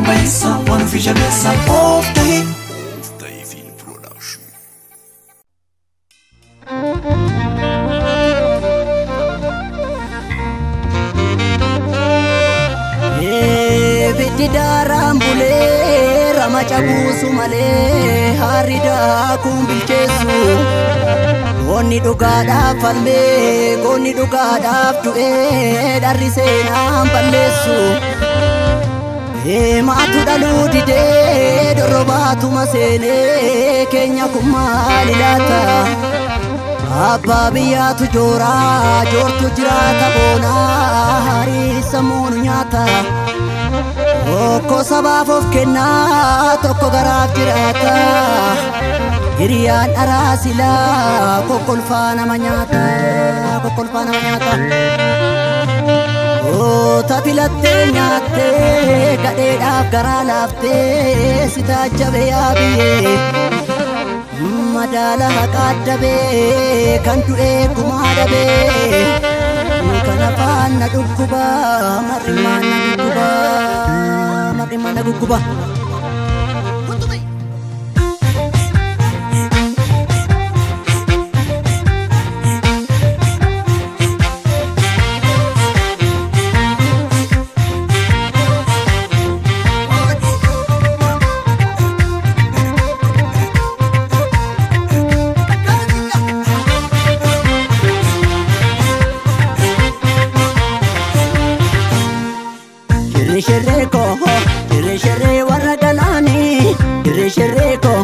Waan baay'isa waan ofii jabeessa of ta'e. Of ta'e Film Production. Ibiddi daaraan bulee rama cabuusu malee harri daakuun bilcheessu. Goonni dhugaadhaaf falmee goonni dhugaadhaaf du'ee dharri seenaan balleessu. Maatu dhaluu didee dorrobaatuma seenee keenya kun maali laata? Abbaa biyyaatu jooraa joortu jiraata boonaa harii sammuun nyaata. Tokko sabaaf of kennaa tokko garaaf jiraata. Hiriyaan dharaa silaa kokkolfaa nama nyaata kokkolfaa nama nyaata. Oota filattee nyaattee gadheedhaaf garaa laaftee si taajjabe yaa biyyee. Madaala haqaa dabee kan du'ee gumaa dabee. Kan afaan na dhukkuba marrimaan na gugguba marrimaan na gugguba. Shirree koo shirree shirree warra galaanii shirree shirree koo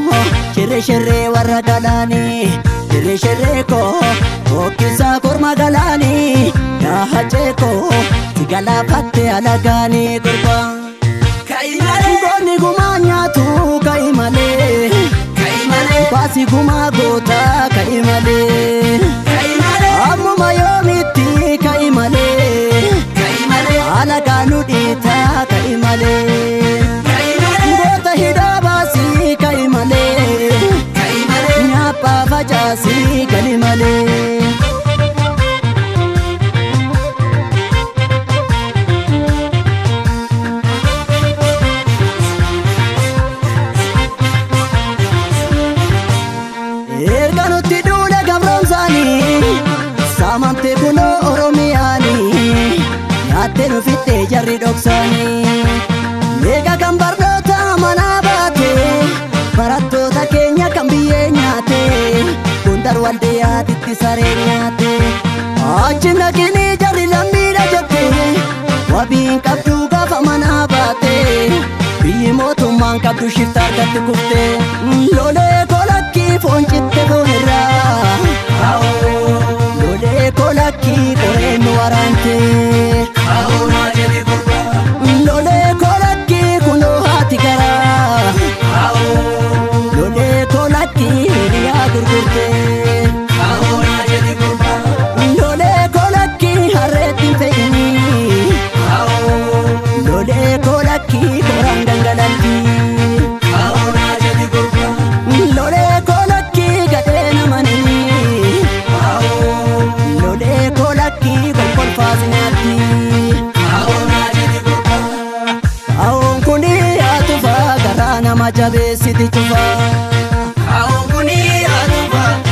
shirree shirree warra galaanii shirree shirree koo hokkisaa korma galaanii yaa hacee koo si galaafatte alagaanii gurbaa. Goonni gumaa nyaatu ka'i malee baasii gumaa goota ka'i malee ammuma yoomitti ka'i malee. Alagaa nu dhiitaa ka'i malee goota hidhaa baasii ka'i malee nyaaphaa facaasii gali malee. Erga nutti duula gabroomsaanii saamamte kunoo Oromiyaanii. Nyaattee nufittee jarri dhoksaanii. Meeqa kan barnoota manaa baate barattoota keenya kan biyyee nyaate Gondar Waldiyaatitti saree nyaate. Achi naqinii jarri lammiidha jette wabiin qabdu gaafa manaa baate biyyi mootummaan qabdu shifta harkatti kufte. Lolee kolakkii foon citte foon irraa lolee kolakkii qoreen nu waraante. Lolee kolakkii kunoo haati garaa lolee kolakkii hiriyaa gurgurte. Lolee kolakkii harreetti hin fe'inii lolee kolakkii koraan gangalalti. Lolee kolakkii gadhee namanii lolee kolakkii kolkolfaas nyaatti. Kaa'oon kuni haa garaa nama jabeessiti cufa. Kaa'oon kuni haa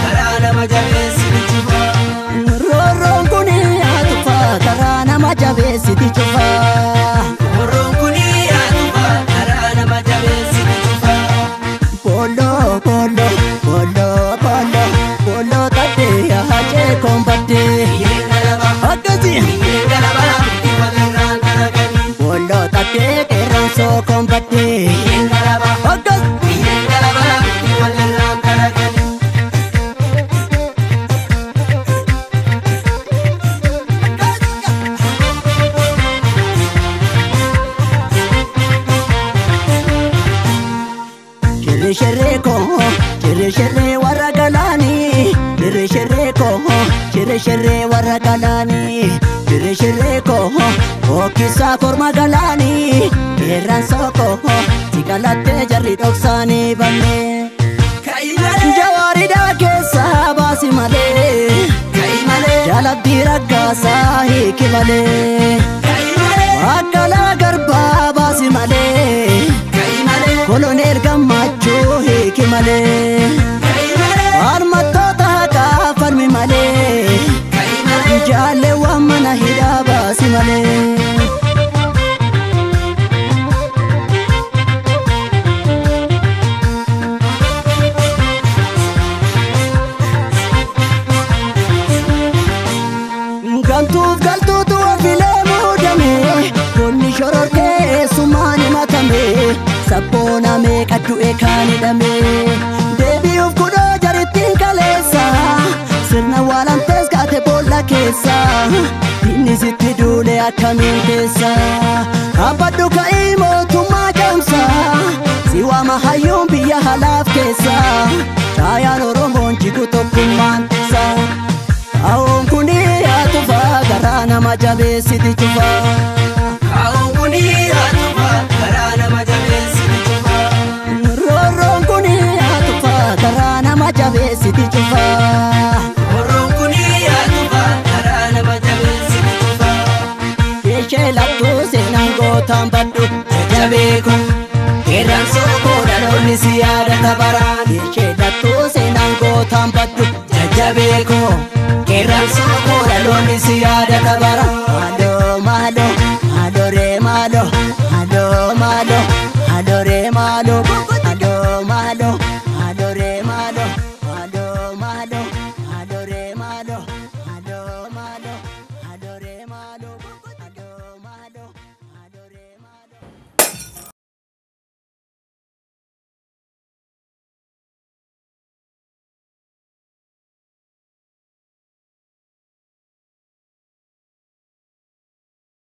garaa nama jabeessiti cufa. Roorroon kuni haa garaa nama jabeessiti cufa. Roorroon kuni haa garaa nama jabeessiti cufa. Booloo booloo booloo booloo booloo tattee hacee koombattee. Akkasii. Booloo tattee qeerransoo koombattee. Akkas. Shirree shirree koo shirree shirree warra galaanii shirree shirree koo shirree shirree warra galaanii shirree shirree koo hokkisaa korma galaanii qeerransoo koo si galattee jarri dhoksaanii bannee. Jawaariidhaa keessaa baasi malee Jalabbii raggaasaa hiiki malee Baqqalaa garbaa baasi malee malee. Harmattoota haqaa falmi malee. Jaalleewwan mana hidhaa baasi malee. Gantuuf galtuutu wafilee muudame, goonni shororkeessumaan himatame, sabboona meeqa du'e kaan hidhame. Deebi'uuf kudhoo jarittiin kaleessa, sirna waalantees kaate boolla keessa, inni sitti duule akkamiin keessa. Dhaabbadhu ka'ii mootummaa jaamsa, si waama hayyuun biyya halaaf keessa, caayaan Oromoon jigu tokkummaan isa. Kaa'oon kuni haa tufaa garaa nama jabeessiti cufaa. Kaa'oon kuni haa tufaa garaa nama jabeessiti cufaa. Roorroon kuni haa tufaa garaa nama jabeessiti cufaa. Roorroon kuni haa tufaa garaa nama jabeessiti cufaa. Ishee lattuu seenaan gootaan baddu jajjabeeku. Qeerransa koo dhaloonni si yaadata baraan. Ishee lattuu seenaan gootaan baddu jajjabeeku. Qeerransa koo dhaloonni si yaadata baraan. Maaloo maaloo maaloo ree maaloo